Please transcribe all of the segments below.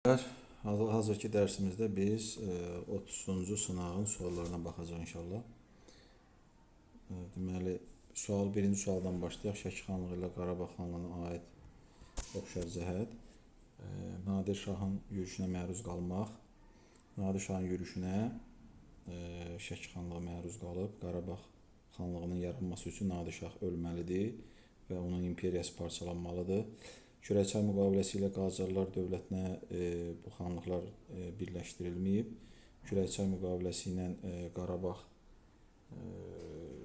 Hazırki dərsimizdə biz 30-cu sınağın suallarına baxacağıq inşallah. Deməli, sual birinci sualdan başlayaq. Şəki xanlığı ilə Qarabağ xanlığına aid oxşar cəhət. Nadir Şahın yürüşünə məruz qalmaq. Nadir Şahın yürüşünə Şəki xanlığı məruz qalıb. Qarabağ xanlığının yaranması üçün Nadir Şah ölməlidir və onun imperiyası parçalanmalıdır. Kürəkçay müqaviləsi ilə Qacarlar dövlətinə bu xanlıqlar birləşdirilməyib. Kürəkçay müqaviləsi ilə Qarabağ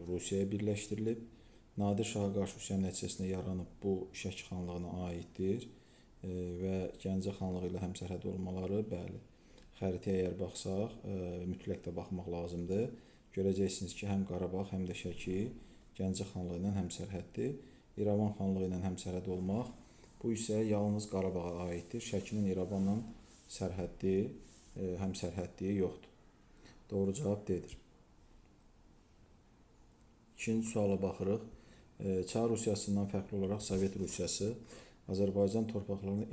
Rusiyaya birləşdirilib. Nadir Şaha qarşı üsyan nəticəsində yaranıb bu Şəki xanlığına aiddir və Gəncə xanlığı ilə həmsərhəd olmaları, bəli. Xəritəyə əgər baxsaq, mütləq də baxmaq lazımdır. Görəcəksiniz ki, həm Qarabağ, həm də Şəki Gəncə xanlığı ilə həmsərhəddir. İrəvan xanlığı ilə həmsərhəd olmaq, bu isə yalnız Qarabağa aiddir. Şəkinin İrəvanla sərhəddi, həmsərhədliyi yoxdur. Doğru cavab D-dir. İkinci suala baxırıq. Çar Rusiyasından fərqli olaraq Sovet Rusiyası Azərbaycan torpaqlarını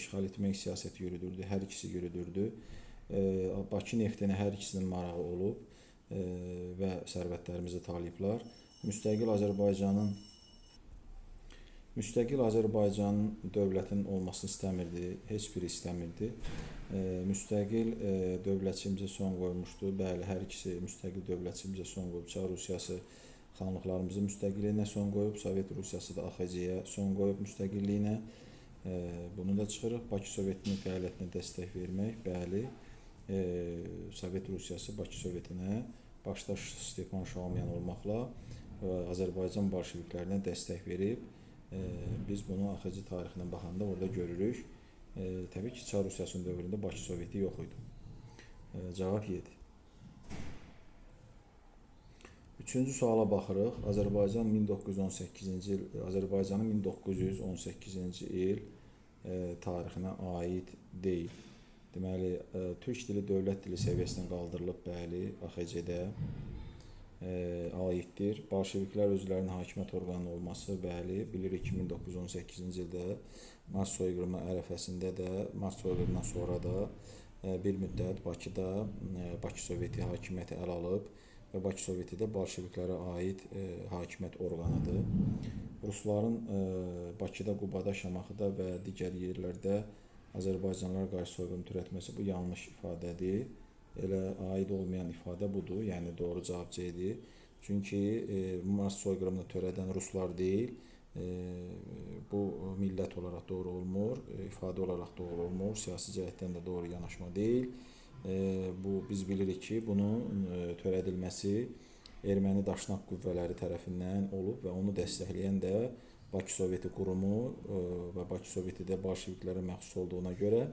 işğal etmək siyasəti yürüdürdü. Hər ikisi yürüdürdü. Bakı neftinə hər ikisinin marağı olub və sərvətlərimizi talayıblar. Müstəqil Azərbaycanın dövlətinin olmasını istəmirdi, heç biri istəmirdi. Müstəqil dövlətçiliyimizə son qoymuşdu. Bəli, hər ikisi müstəqil dövlətçiliyimizə son qoyub. Çar Rusiyası xanlıqlarımızın müstəqilliyinə son qoyub, Sovet Rusiyası da AXC-yə son qoyub müstəqilliyinə. Bunu da çıxırıq. Bakı Sovetinin fəaliyyətinə dəstək vermək, bəli, Sovet Rusiyası Bakı Sovetinə başda Stepan Şaumyan olmaqla Azərbaycan bolşeviklərinə dəstək verib. Biz bunu AXC tarixinə baxanda orada görürük. Təbii ki, Çar Rusiyasının dövründə Bakı Soveti yox idi. Cavab 7. Üçüncü suala baxırıq. Azərbaycan 1918-ci il, Azərbaycanın 1918-ci il tarixinə aid deyil. Deməli, türk dili dövlət dili səviyyəsinə qaldırılıb, bəli, AXC-də aiddir. Bolşeviklər özlərinin hakimiyyət orqanı olması, bəli, bilirik ki, 1918-ci ildə Mart soyqırımı ərəfəsində də, Mart soyqırımından sonra da bir müddət Bakıda Bakı Soveti hakimiyyəti əl alıb və Bakı Soveti də bolşeviklərə aid hakimiyyət orqanıdır. Rusların Bakıda, Qubada, Şamaxıda və digər yerlərdə Azərbaycanlılara qarşı soyqırım törətməsi bu yanlış ifadədir. Elə aid olmayan ifadə budur, yəni doğru cavab C-dir. Çünki Mart soyqırımını törədən ruslar deyil, bu millət olaraq doğru olmur, ifadə olaraq doğru olmur, siyasi cəhətdən də doğru yanaşma deyil. Bu biz bilirik ki, bunun törədilməsi erməni daşnaq qüvvələri tərəfindən olub və onu dəstəkləyən də Bakı Soveti qurumu və Bakı Soveti də bolşeviklərə məxsus olduğuna görə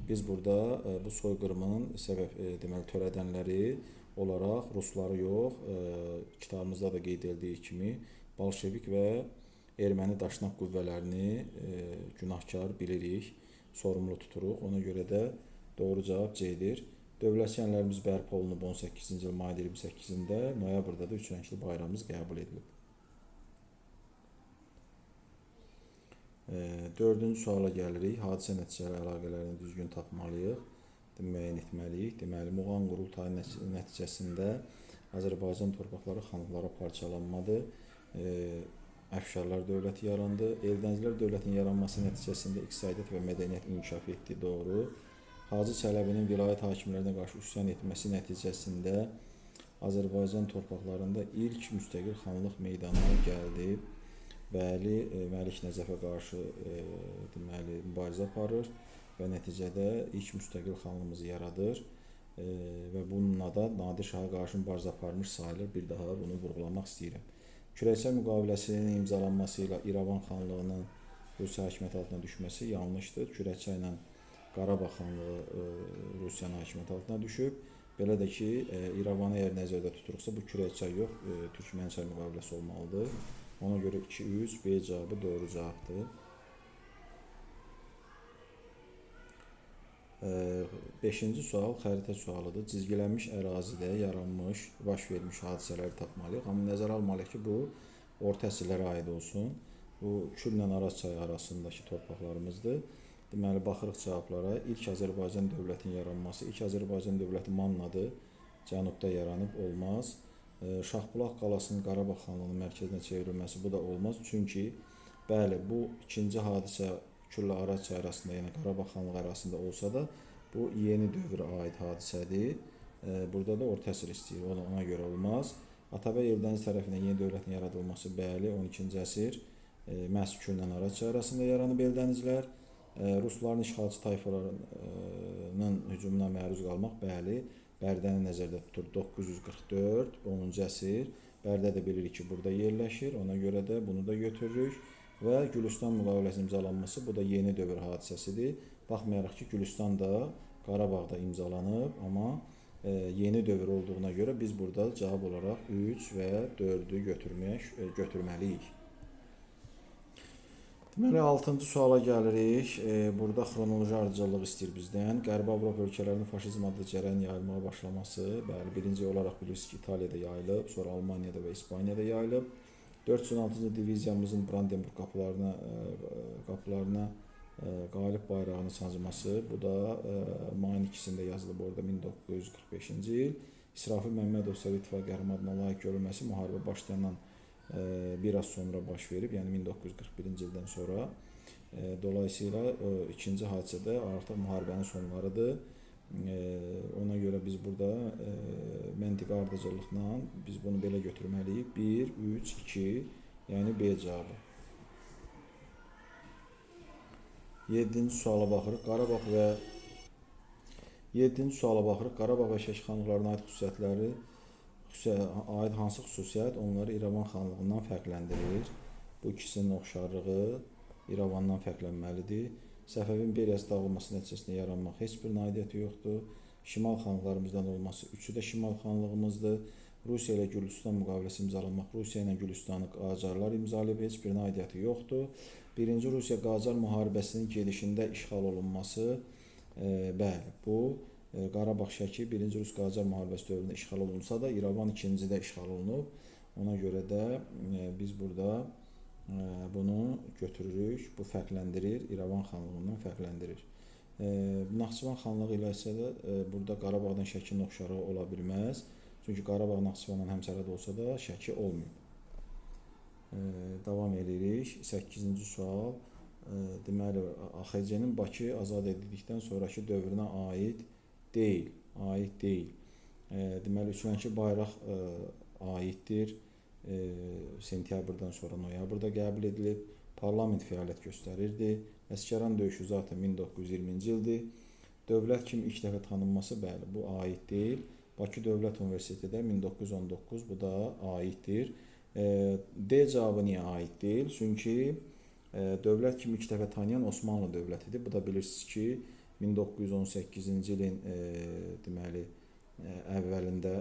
biz burada bu soyqırımın səbəb deməli törədənləri olaraq rusları yox, kitabımızda da qeyd edildiyi kimi bolşevik və erməni daşnaq qüvvələrini günahkar bilirik, sorumlu tuturuq. Ona görə də doğru cavab C-dir. Dövlət şənlərimiz bərpa olunub 18-ci il mayın 28-də, noyabrda da üç rəngli bayrağımız qəbul edilib. Dördüncü suala gəlirik. Hadisə nəticəli əlaqələrini düzgün tapmalıyıq, müəyyən etməliyik. Deməli, Muğan qurultayı nəticəsində Azərbaycan torpaqları xanlıqlara parçalanmadı. Əfşarlar dövləti yarandı. Eldənizlər dövlətinin yaranması nəticəsində iqtisadiyyat və mədəniyyət inkişaf etdi, doğru. Hacı Çələbinin vilayət hakimlərinə qarşı üsyan etməsi nəticəsində Azərbaycan torpaqlarında ilk müstəqil xanlıq meydana gəldi. Bəli, Məlik Nəcəfə qarşı deməli mübarizə aparır və nəticədə ilk müstəqil xanlığımızı yaradır və bununla da Nadir Şaha qarşı mübarizə aparmış sayılır. Bir daha bunu vurğulamaq istəyirəm. Kürəkçay müqaviləsinin imzalanması ilə İrəvan xanlığının Rusiya hakimiyyəti altına düşməsi yanlışdır. Kürəkçay ilə Qarabağ xanlığı Rusiyanın hakimiyyəti altına düşüb. Belə də ki, İrəvanı əgər nəzərdə tuturuqsa, bu Kürəkçay yox, Türkmənçay müqaviləsi olmalıdır. Ona görə 2, 3, B cavabı doğru cavabdır. Beşinci sual xəritə sualıdır. Cizgilənmiş ərazidə yaranmış, baş vermiş hadisələri tapmalıyıq. Amma nəzərə almalıyıq ki, bu orta əsrlərə aid olsun. Bu Kürlə Araz çayı arasındakı torpaqlarımızdır. Deməli, baxırıq cavablara. İlk Azərbaycan dövlətinin yaranması. İlk Azərbaycan dövləti Mannadır. Cənubda yaranıb, olmaz. Şahbulaq qalasının Qarabağ xanlığının mərkəzinə çevrilməsi, bu da olmaz. Çünki, bəli, bu ikinci hadisə Kürlə Araz çayı arasında, yəni Qarabağ xanlığı arasında olsa da, bu yeni dövrə aid hadisədir. Burada da orta əsr istəyir, ona görə olmaz. Atabəy Eldəniz tərəfindən yeni dövlətin yaradılması, bəli, 12-ci əsr məhz Kürlə Araz çayı arasında yaranıb Eldənizlər. Rusların işğalçı tayfalarının hücumuna məruz qalmaq, bəli, Bərdəni nəzərdə tutur 944, 10-cu əsr. Bərdə də bilirik ki, burada yerləşir, ona görə də bunu da götürürük. Və Gülüstan müqaviləsinin imzalanması, bu da yeni dövr hadisəsidir. Baxmayaraq ki, Gülüstan da Qarabağda imzalanıb, amma yeni dövr olduğuna görə biz burada cavab olaraq 3 və 4-ü götürməliyik. Deməli, 6-cı suala gəlirik. Burada xronoloji ardıcıllıq istəyir bizdən. Qərbi Avropa ölkələrinin faşizm adlı cərəyan yayılmağa başlaması. Bəli, birinci olaraq bilirsiniz ki, İtaliyada yayılıb, sonra Almaniyada və İspaniyada yayılıb. 416-cı diviziyamızın Brandenburg qapılarına qalib bayrağını sancması. Bu da mayın 2-sində yazılıb orada 1945-ci il. İsrafil Məmmədov Sovet İttifaqı qəhrəmanına layiq görülməsi müharibə başlayandan biraz sonra baş verib, yəni 1941-ci ildən sonra. Dolayısıyla ikinci hadisədə artıq müharibənin sonlarıdır. Ona görə biz burada məntiqi ardıcıllıqla biz bunu belə götürməliyik. 1, 3, 2, yəni B cavabı. 7-ci suala baxırıq. Qarabağ və 7-ci suala baxırıq. Qarabağ və Şəki xanlıqlarına aid xüsusiyyətləri aid hansı xüsusiyyət onları İrəvan xanlığından fərqləndirir? Bu ikisinin oxşarlığı İrəvandan fərqlənməlidir. Səfəvi imperiyası dağılması nəticəsində yaranmaq heç bir nailiyyəti yoxdur. Şimal xanlıqlarımızdan olması, üçü də şimal xanlığımızdır. Rusiya ilə Gürcüstan müqaviləsi imzalanmaq, Rusiya ilə Gürcüstanı Qacarlar imzalayıb, heç bir nailiyyəti yoxdur. Birinci Rusiya Qacar müharibəsinin gedişində işğal olunması, bəli, bu Qarabağ Şəki birinci Rus Qacar müharibəsi dövründə işğal olunsa da İrəvan ikincidə işğal olunub. Ona görə də biz burada bunu götürürük. Bu fərqləndirir, İrəvan xanlığından fərqləndirir. Naxçıvan xanlığı ilə isə də burada Qarabağdan Şəkinin oxşarlığı ola bilməz. Çünki Qarabağ Naxçıvanla həmsərhəd olsa da Şəki olmayıb. Davam edirik. 8-ci sual. Deməli, AXC-nin Bakı azad edildikdən sonraki dövrünə aid deyil, aid deyil. Deməli, üçrəngli bayraq aiddir. Sentyabrdan sonra noyabrda qəbul edilib. Parlament fəaliyyət göstərirdi. Əsgəran döyüşü zaten 1920-ci ildir. Dövlət kimi ilk dəfə tanınması, bəli, bu aid deyil. Bakı Dövlət Universiteti də 1919, bu da aiddir. D cavabı niyə aid deyil? Çünki dövlət kimi ilk dəfə tanıyan Osmanlı dövlətidir. Bu da bilirsiniz ki, 1918-ci ilin deməli əvvəlində,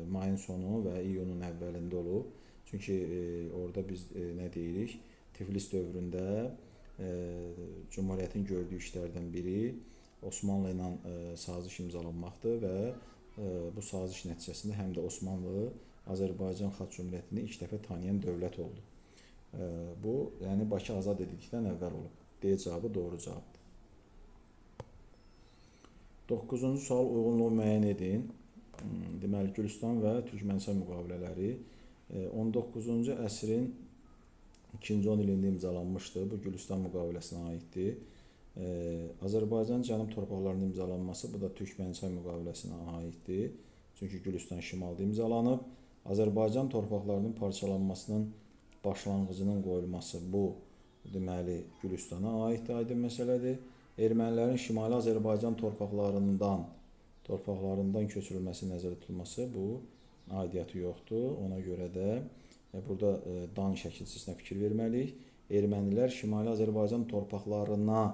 mayın sonu və iyunun əvvəlində olub. Çünki orada biz nə deyirik? Tiflis dövründə Cümhuriyyətin gördüyü işlərdən biri Osmanlı ilə saziş imzalanmaqdır və bu saziş nəticəsində həm də Osmanlı Azərbaycan Xalq Cümhuriyyətini ilk dəfə tanıyan dövlət oldu. Bu, yəni Bakı azad edildikdən əvvəl olub. D cavabı doğru cavabdır. 9-cu sual uyğunluğu müəyyən edin. Deməli, Gülüstan və Türkmənistan müqavilələri 19-cu əsrin ikinci 10 ilində imzalanmışdı. Bu Gülüstan müqaviləsinə aiddir. Azərbaycan cənub torpaqlarının imzalanması, bu da Türkmənistan müqaviləsinə aiddir. Çünki Gülüstan şimalda imzalanıb. Azərbaycan torpaqlarının parçalanmasının başlanğıcının qoyulması, bu deməli Gülüstana aiddir, aydın məsələdir. Ermənilərin Şimali Azərbaycan torpaqlarından köçürülməsi nəzərdə tutulması, bu aidiyyatı yoxdur. Ona görə də burada dan şəkilçisinə fikir verməliyik. Ermənilər Şimali Azərbaycan torpaqlarına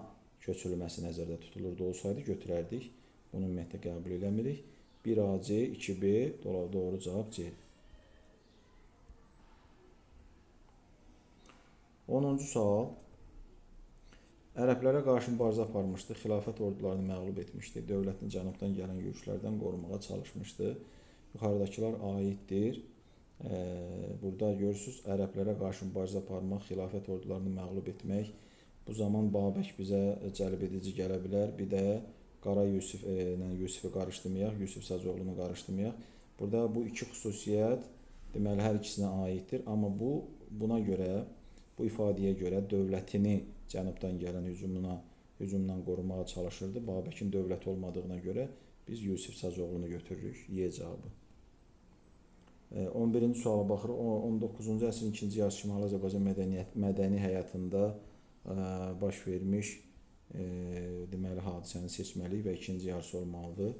köçürülməsi nəzərdə tutulurdu olsaydı götürərdik. Bunu ümumiyyətlə qəbul eləmirik. 1AC, 2B, doğru cavab C. 10-cu sual. Ərəblərə qarşı mübarizə aparmışdı, xilafət ordularını məğlub etmişdi, dövlətini cənubdan gələn yürüşlərdən qorumağa çalışmışdı. Yuxarıdakılar aiddir. Burada görürsünüz, ərəblərə qarşı mübarizə aparmaq, xilafət ordularını məğlub etmək, Bu zaman Babək bizə cəlb edici gələ bilər. Bir də Qara Yusif ilə Yusifi qarışdırmayaq, Yusif Sacıoğlunu qarışdırmayaq. Burada bu iki xüsusiyyət deməli hər ikisinə aiddir, amma bu buna görə, bu ifadəyə görə dövlətini cənubdan gələn hücumdan qorumağa çalışırdı. Babəkin dövləti olmadığına görə biz Yusif Sacıoğlunu götürürük. Y cavabı. 11-ci suala baxırıq. 19-cu əsrin ikinci yarısı Şimali Azərbaycan mədəni həyatında baş vermiş deməli hadisəni seçməliyik və ikinci yarısı olmalıdır.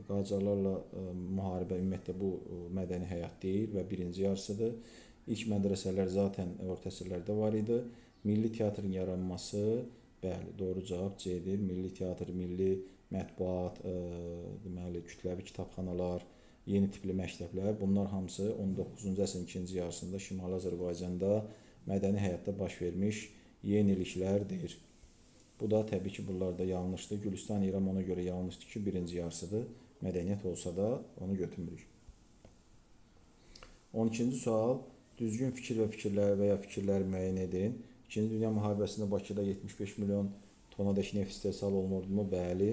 Qacarlarla müharibə ümumiyyətlə bu mədəni həyat deyil və birinci yarısıdır. İlk mədrəsələr zaten orta əsrlərdə var idi. Milli teatrın yaranması, bəli, doğru cavab C-dir. Milli teatr, milli mətbuat, deməli kütləvi kitabxanalar, yeni tipli məktəblər, bunlar hamısı 19-cu əsrin ikinci yarısında Şimali Azərbaycanda mədəni həyatda baş vermiş yeniliklərdir. Bu da təbii ki, bunlar da yanlışdır. Gülüstan İram ona görə yanlışdır ki, birinci yarısıdır. Mədəniyyət olsa da onu götürmürük. 12-ci sual. Düzgün fikir və fikirlər və ya fikirləri müəyyən edin. İkinci Dünya müharibəsində Bakıda 75 milyon tonadək neft istehsal olunurdumu? Bəli.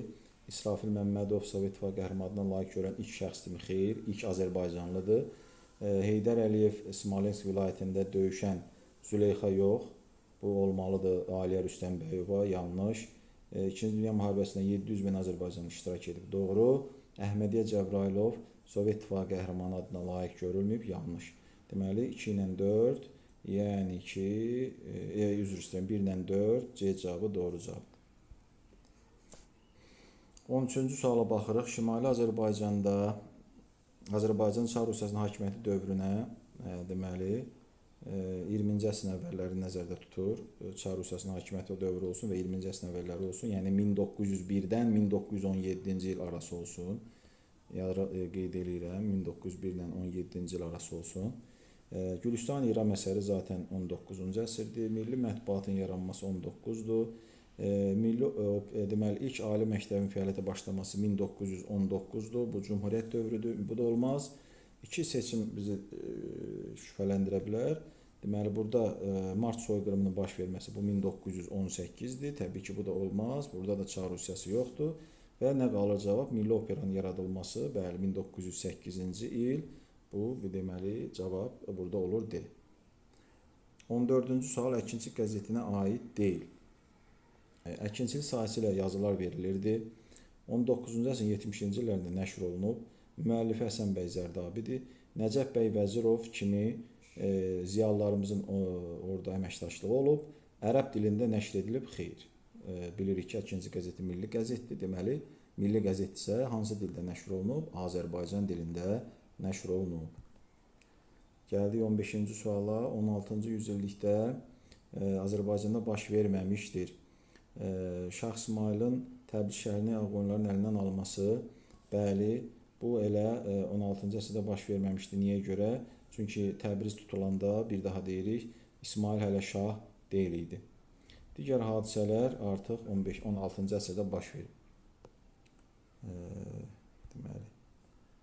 İsrafil Məmmədov Sovet İttifaqı qəhrəmanlığına layiq görən ilk şəxsdirmi? Xeyr, ilk Azərbaycanlıdır. Heydər Əliyev Smolensk vilayətində döyüşən Züleyxa yox. Bu olmalıdır Aliyə Rüstəmbəyova, yanlış. İkinci Dünya müharibəsində 700 min Azərbaycanlı iştirak edib. Doğru. Əhmədiyyə Cəbrayılov Sovet İttifaqı qəhrəmanı adına layiq görülməyib, yanlış. Deməli 2 ilə 4, yəni ki, üzr istəyirəm, 1 ilə 4, C cavabı doğru cavabdır. 13-cü suala baxırıq. Şimali Azərbaycanda Azərbaycan Çar Rusiyasının hakimiyyəti dövrünə deməli 20-ci əsrin əvvəlləri nəzərdə tutur. Çar Rusiyasının hakimiyyəti o dövrü olsun və 20-ci əsrin əvvəlləri olsun. Yəni 1901-dən 1917-ci il arası olsun. Qeyd eləyirəm, 1901 ilə 17-ci il arası olsun. Gülüstan İram əsəri zaten 19-cu əsrdir. Milli mətbuatın yaranması 19-dur. Milli deməli ilk ali məktəbin fəaliyyətə başlaması 1919-dur. Bu Cümhuriyyət dövrüdür. Bu da olmaz. İki seçim bizi şübhələndirə bilər. Deməli burada Mart soyqırımının baş verməsi bu 1918-dir. Təbii ki, bu da olmaz. Burada da Çar Rusiyası yoxdur. Və nə qalır cavab? Milli operanın yaradılması, bəli, 1908-ci il. Bu deməli cavab burada olur D. 14-cü sual Əkinçi qəzetinə aid deyil. Əkinçilik sahəsi ilə yazılar verilirdi. 19-cu əsrin 70-ci illərində nəşr olunub. Müəllifi Həsən bəy Zərdabidir. Nəcəf bəy Vəzirov kimi ziyalılarımızın orada əməkdaşlığı olub. Ərəb dilində nəşr edilib, xeyr. Bilirik ki, Əkinçi qəzeti milli qəzetdir. Deməli, milli qəzetdirsə hansı dildə nəşr olunub? Azərbaycan dilində nəşr olunub. Gəldik 15-ci suala. 16-cı yüzillikdə Azərbaycanda baş verməmişdir. Şah İsmayılın Təbriz şəhərini Ağqoyunluların əlindən alması, bəli, bu elə 16-cı əsrdə baş verməmişdi. Niyə görə? Çünki Təbriz tutulanda, bir daha deyirik, İsmayıl hələ şah deyil idi. Digər hadisələr artıq 16-cı əsrdə baş verib. Deməli,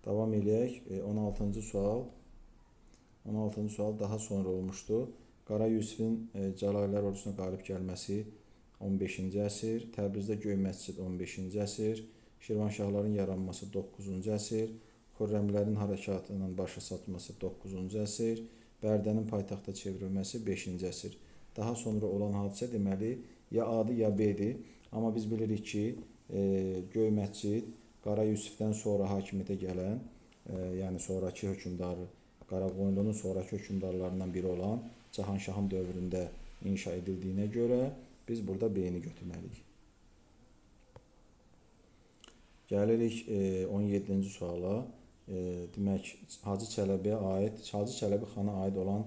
davam eləyək. 16-cı sual. 16-cı sual daha sonra olmuşdu. Qara Yusifin Cəlalilər ordusuna qalib gəlməsi 15-ci əsr, Təbrizdə Göy Məscid 15-ci əsr, Şirvanşahların yaranması 9-cu əsr, Xürrəmlərin hərəkatının başa çatması 9-cu əsr, Bərdənin paytaxta çevrilməsi 5-ci əsr. Daha sonra olan hadisə deməli ya A-dır ya B-dir. Amma biz bilirik ki, Göy Məscid Qara Yusifdən sonra hakimiyyətə gələn, yəni sonrakı hökmdarı, Qaraqoyunlunun sonrakı hökmdarlarından biri olan Cahanşahın dövründə inşa edildiyinə görə biz burada B-ni götürməliyik. Gəlirik 17-ci suala. Demək, Hacı Çələbiyə aid, Hacı Çələbi xana aid olan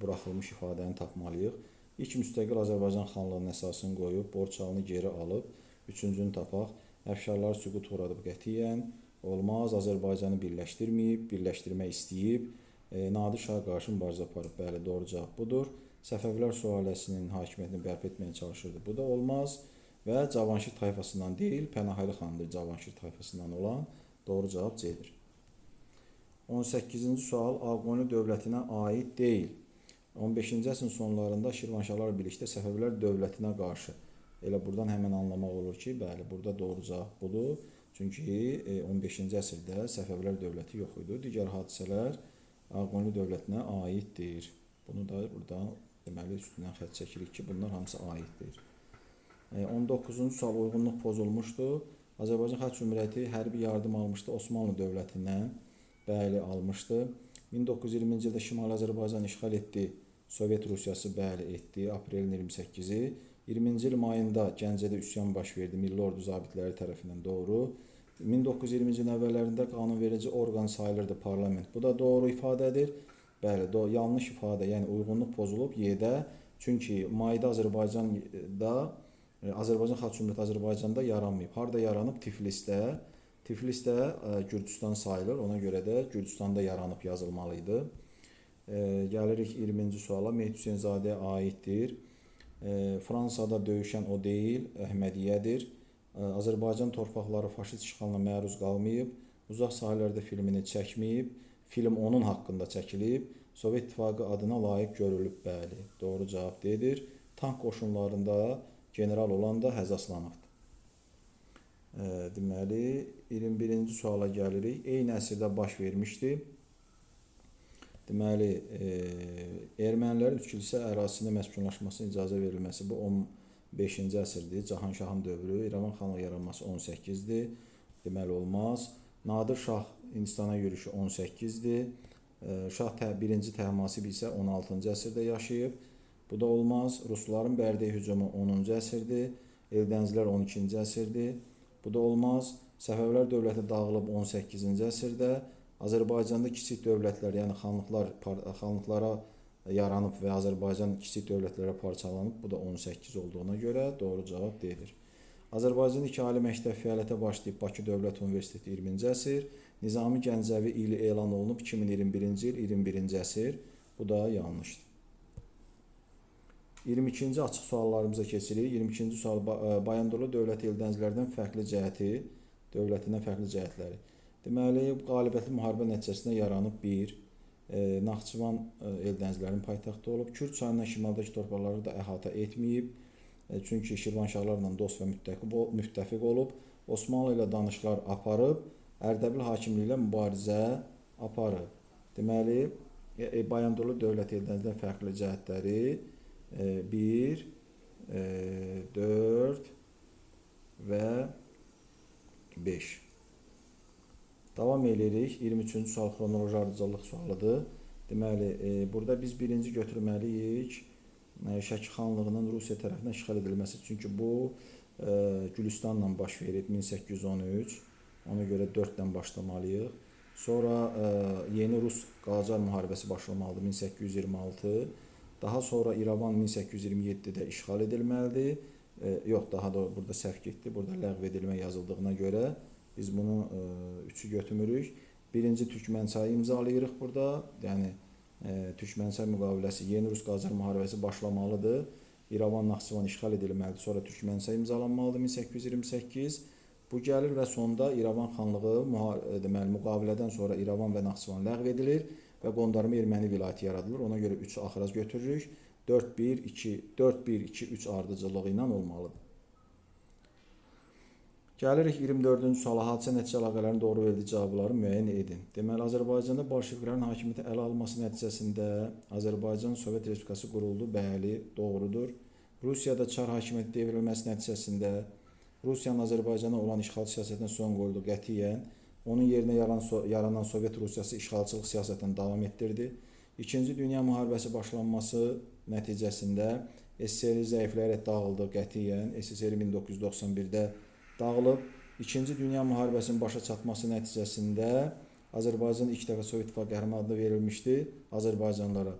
buraxılmış ifadəni tapmalıyıq. İlk müstəqil Azərbaycan xanlığının əsasını qoyub, Borçalını geri alıb. Üçüncünü tapaq. Əfşarları süqut uğradıb qətiyyən. Olmaz, Azərbaycanı birləşdirməyib, birləşdirmək istəyib. Nadir Şaha qarşı mübarizə aparıb. Bəli, doğru cavab budur. Səfəvilər sülaləsinin hakimiyyətini bərpa etməyə çalışırdı. Bu da olmaz. Və Cavanşir tayfasından deyil, Pənahəli xandır Cavanşir tayfasından olan. Doğru cavab C-dir. 18-ci sual Ağqoyunlu dövlətinə aid deyil. 15-ci əsrin sonlarında Şirvanşahlar birlikdə Səfəvilər dövlətinə qarşı. Elə buradan həmən anlamaq olur ki, bəli, burada doğru cavab budur. Çünki 15-ci əsrdə Səfəvilər dövləti yox idi. Digər hadisələr Ağqoyunlu dövlətinə aiddir. Bunu da buradan deməli üstündən xətt çəkirik ki, bunlar hamısı aiddir. 19-cu sual uyğunluq pozulmuşdu. Azərbaycan Xalq Cümhuriyyəti hərbi yardım almışdı Osmanlı dövlətindən. Bəli, almışdı. 1920-ci ildə Şimali Azərbaycan işğal etdi. Sovet Rusiyası bəli etdi. Aprelin 28-i. 20-ci il mayında Gəncədə üsyan baş verdi Milli Ordu zabitləri tərəfindən doğru. 1920-ci ilin əvvəllərində qanunverici orqan sayılırdı parlament. Bu da doğru ifadədir. Bəli, yanlış ifadə, yəni uyğunluq pozulub Y-də. Çünki mayda Azərbaycanda Azərbaycan Xalq Cümhuriyyəti Azərbaycanda yaranmayıb. Harda yaranıb? Tiflisdə. Tiflisdə Gürcüstan sayılır. Ona görə də Gürcüstanda yaranıb yazılmalı idi. Gəlirik 20-ci suala. Mehdi Hüseynzadəyə aiddir. Fransada döyüşən o deyil, Əhmədiyyədir. Azərbaycan torpaqları faşist işğalına məruz qalmayıb. Uzaq sahillərdə filmini çəkməyib. Film onun haqqında çəkilib. Sovet İttifaqı adına layiq görülüb, bəli. Doğru cavab D-dir. Tank qoşunlarında general olan da Həzəslanovdur. Deməli, 21-ci suala gəlirik. Eyni əsrdə baş vermişdi. Deməli, ermənilərin üç kilsə ərazisində məskunlaşmasına icazə verilməsi bu 15-ci əsrdir. Cahanşahın dövrü, İrəvan xanlığı yaranması 18-dir. Deməli, olmaz. Nadir Şah Hindistana yürüşü 18-dir. Şah 1-ci Təhmasib isə 16-cı əsrdə yaşayıb. Bu da olmaz. Rusların Bərdəyə hücumu 10-cu əsrdir. Eldənizlər 12-ci əsrdir. Bu da olmaz. Səfəvilər dövləti dağılıb 18-ci əsrdə. Azərbaycanda kiçik dövlətlər, yəni xanlıqlara yaranıb və Azərbaycan kiçik dövlətlərə parçalanıb. Bu da 18 olduğuna görə doğru cavab D-dir. Azərbaycanda iki ali məktəb fəaliyyətə başlayıb Bakı Dövlət Universiteti 20-ci əsr. Nizami Gəncəvi ili elan olunub 2021-ci il 21-ci əsr. Bu da yanlışdır. 22-ci açıq suallarımıza keçirik. 22-ci sual Bayandurlu dövləti Eldənizlərdən fərqli cəhəti, dövlətindən fərqli cəhətləri. Deməli, qalibiyyətli müharibə nəticəsində yaranıb 1. Naxçıvan Eldənizlərin paytaxtı olub. Kür çayından şimaldakı torpaqları da əhatə etməyib. Çünki Şirvanşahlarla dost və müttəfiq olub. Osmanlı ilə danışıqlar aparıb. Ərdəbil hakimliyi ilə mübarizə aparıb. Deməli, Bayandurlu dövləti Eldənizdən fərqli cəhətləri 1, 4 və 5. Davam edirik. 23-cü sual xronoloji ardıcıllıq sualıdır. Deməli, burada biz birinci götürməliyik Şəki xanlığının Rusiya tərəfindən işğal edilməsi. Çünki bu Gülüstanla baş verib 1813. Ona görə 4 ilə başlamalıyıq. Sonra yeni Rus-Qacar müharibəsi başlamalıdır 1826. Daha sonra İrəvan 1827-də işğal edilməlidir. Yox, daha da burada səhv getdi. Burada ləğv edilmə yazıldığına görə biz bunu 3-ü götürmürük. Birinci Türkmənçayı imzalayırıq burada. Yəni Türkmənçay müqaviləsi, yeni Rus-Qacar müharibəsi başlamalıdır. İrəvan, Naxçıvan işğal edilməlidir. Sonra Türkmənçay imzalanmalıdır 1828. Bu gəlir və sonda İrəvan xanlığı deməli müqavilədən sonra İrəvan və Naxçıvan ləğv edilir və qondarma erməni vilayəti yaradılır. Ona görə 3-ü axıra götürürük. 4 1 2 4 1 2 3 ardıcıllığı ilə olmalıdır. Gəlirik 24-cü suala. Hadisə nəticə əlaqələrinin doğru verdiyi cavabları müəyyən edin. Deməli, Azərbaycanda bolşeviklərin hakimiyyəti ələ alması nəticəsində Azərbaycan Sovet Respublikası quruldu. Bəli, doğrudur. Rusiyada Çar hakimiyyəti devrilməsi nəticəsində Rusiyanın Azərbaycana olan işğalçı siyasətinə son qoyuldu qətiyyən. Onun yerinə yaranan Sovet Rusiyası işğalçılıq siyasətini davam etdirdi. İkinci Dünya müharibəsi başlanması nəticəsində SSR zəifləyərək dağıldı qətiyyən. SSR 1991-də dağılıb. İkinci Dünya müharibəsinin başa çatması nəticəsində Azərbaycan ilk dəfə Sovet İttifaqı qəhrəmanı adı verilmişdi Azərbaycanlılara.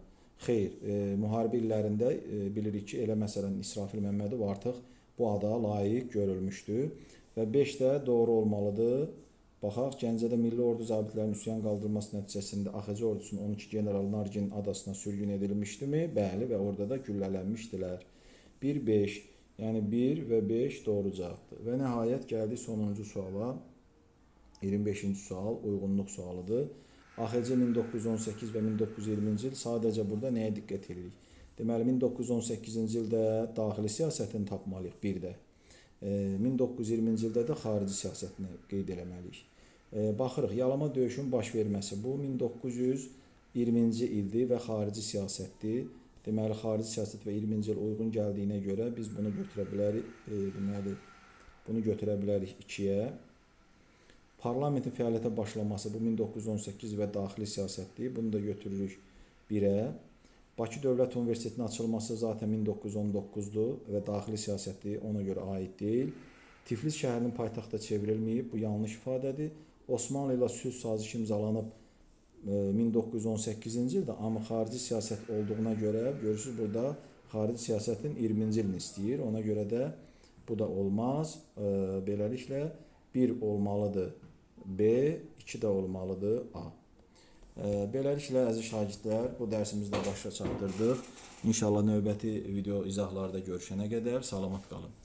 Xeyr, müharibə illərində bilirik ki, elə məsələn İsrafil Məmmədov artıq bu ada layiq görülmüşdü və 5 də doğru olmalıdır. Baxaq, Gəncədə Milli Ordu zabitlərinin üsyan qaldırması nəticəsində AXC ordusunun 12 generalı Nargin adasına sürgün edilmişdimi? Bəli, və orada da güllələnmişdilər. 1 5, yəni 1 və 5 doğru cavabdır. Və nəhayət gəldik sonuncu suala. 25-ci sual uyğunluq sualıdır. AXC 1918 və 1920-ci il, sadəcə burada nəyə diqqət edirik? Deməli 1918-ci ildə daxili siyasətini tapmalıyıq bir də. 1920-ci ildə də xarici siyasətini qeyd eləməliyik. Baxırıq, yalama döyüşün baş verməsi bu 1920-ci ildir və xarici siyasətdir. Deməli xarici siyasət və 20-ci il uyğun gəldiyinə görə biz bunu götürə bilərik, deməli bunu götürə bilərik 2-yə. Parlamentin fəaliyyətə başlaması bu 1918 və daxili siyasətdir. Bunu da götürürük 1-ə. Bakı Dövlət Universitetinin açılması zaten 1919-dur və daxili siyasətdir, ona görə aid deyil. Tiflis şəhərinin paytaxta çevrilməyib, bu yanlış ifadədir. Osmanlı ilə sülh sazişi imzalanıb 1918-ci ildə, amma xarici siyasət olduğuna görə görürsüz burada xarici siyasətin 20-ci ilini istəyir. Ona görə də bu da olmaz. Beləliklə 1 olmalıdır B, 2 də olmalıdır A. Beləliklə əziz şagirdlər, bu dərsimizi də başa çatdırdıq. İnşallah növbəti video izahlarda görüşənə qədər salamat qalın.